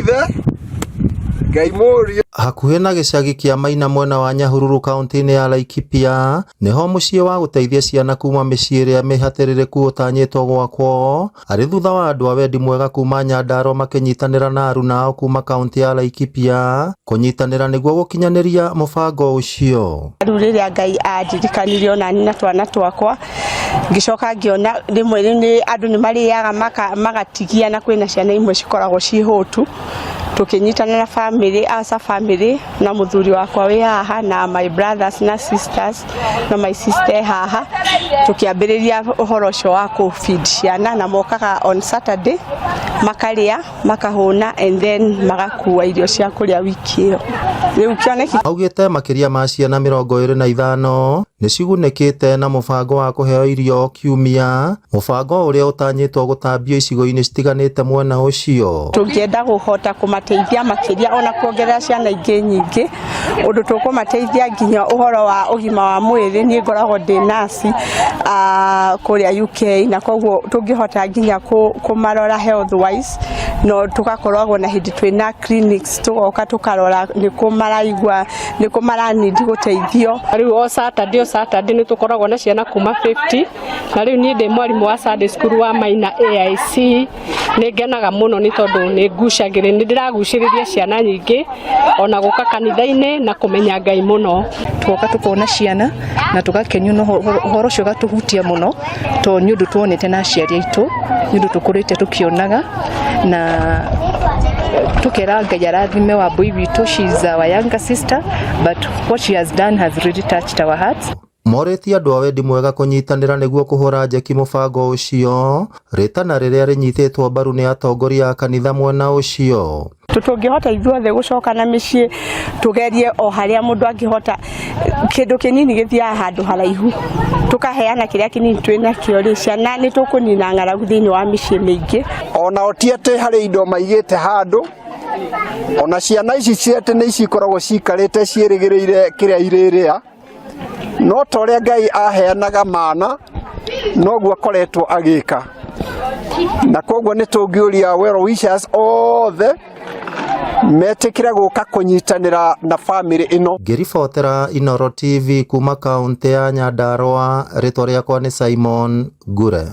Ithe, Ngai Mũriũ. Hakuhĩ na gĩcagi kĩa Maina mwena wa Nyahururu kauntĩ-inĩ ya Laikipia nĩho mũciĩ wa gũteithia ciana kuma mĩciĩ ĩrĩa mĩhatĩrĩrĩku ũtanyĩtwo gwakwo arĩ thutha wa andũ a wendi mwega kuma Nyandarua makĩnyitanĩra na aruna ao kuma kauntĩ ya Laikipia kũnyitanĩra nĩguo gũkinyanĩria mũbango ũcio. Rĩu rĩrĩa Ngai andirikanirie onani na twana twakwa, ngĩcoka ngĩona rĩmwe nĩ andũ nĩ marĩaga magatigia na kwĩna ciana imwe cikoragwo ciĩ hũtu, tũkĩnyitana na bamĩrĩ as a family na mũthuri wakwa wĩ haha na my brothers na sisters na my sister e haha, tũkĩambĩrĩria ũhoro ũcio wa kũ feed ciana na mokaga on Saturday makarĩa makahũna and then magakua irio cia kũrĩa wiki ĩyo. Rĩu kĩoneki Augĩte makĩria ma ciana 25 nĩcigunĩkĩte na mũbango wa kũheo irio o kiumia, mũbango ũrĩa ũtanyĩtwo gũtambio icigo-inĩ citiganĩte mwena ũcio. Tũngĩenda kũhota kũmateithia makĩria ona kuongerera ciana ingĩ nyingĩ, ũndũ tũkũmateithia nginya ũhoro wa ũgima wa mwĩrĩ. Niĩ ngoragwo ndĩ nurse kũrĩa UK, na koguo tũngĩhota nginya kũmarora health wise, no tũgakoragwo na hĩndĩ twĩna clinics, tũgoka tũkarora nĩkũ maraigua, nĩkũ mara need gũteithio. Rĩu o Saturday nĩ tũkoragwo na ciana kuma 50, na rĩu niĩ ndĩ mwarimũ wa Sunday school wa Maina AIC. Nĩ ngenaga mũno nĩ tondũ nĩ ngucagĩrĩria, nĩ ndĩragucĩrĩria ciana nyingĩ ona gũka kanitha-inĩ na kũmenya Ngai mũno. Tugoka tukona ciana na tũgakenio na ũhoro ũcio, ũgatũhutia mũno tondũ nĩ ũndũ tuonete na aciari aitũ, nĩ ũndũ tũkũrĩte tũkĩonaga, na tukera Ngai arathime Wambui witũ. She is our younger sister, but what she has done has really touched our hearts. Morĩtie andũ a wendi mwega kũnyitanĩra nĩguo kũhũra njeki mũbango ũcio, rĩtana rĩrĩa rĩnyitĩtwo mbaru nĩ atongoria a kanitha mwena ũcio. Tũngĩhota ithuothe gũcoka na mĩciĩ, tũgerie o harĩa mũndũ angĩhota, kĩndũ kĩnini gĩthiaga handũ haraihu, tũkaheana kĩrĩa kĩnini twĩ nakĩo rĩ, ciana nĩ tũkũnina ng'aragu thĩinĩ wa mĩciĩ mĩingĩ. Onao ti atĩ harĩ indo maigĩte handũ, ona ciana ici ci atĩ nĩ cikoragwo cikarĩte ciĩrĩgĩrĩire kĩrĩa irĩrĩa, no ta ũrĩa Ngai aheanaga mana noguo akoretwo agĩka, na koguo nĩ tũngĩũria well wishers othe metĩkĩre gũka kũnyitanĩra na bamĩrĩ ĩno. Ngĩribotera Inooro TV kuma kaũntĩ ya Nyandarua, rĩtwa rĩakwa nĩ Simon Ngure.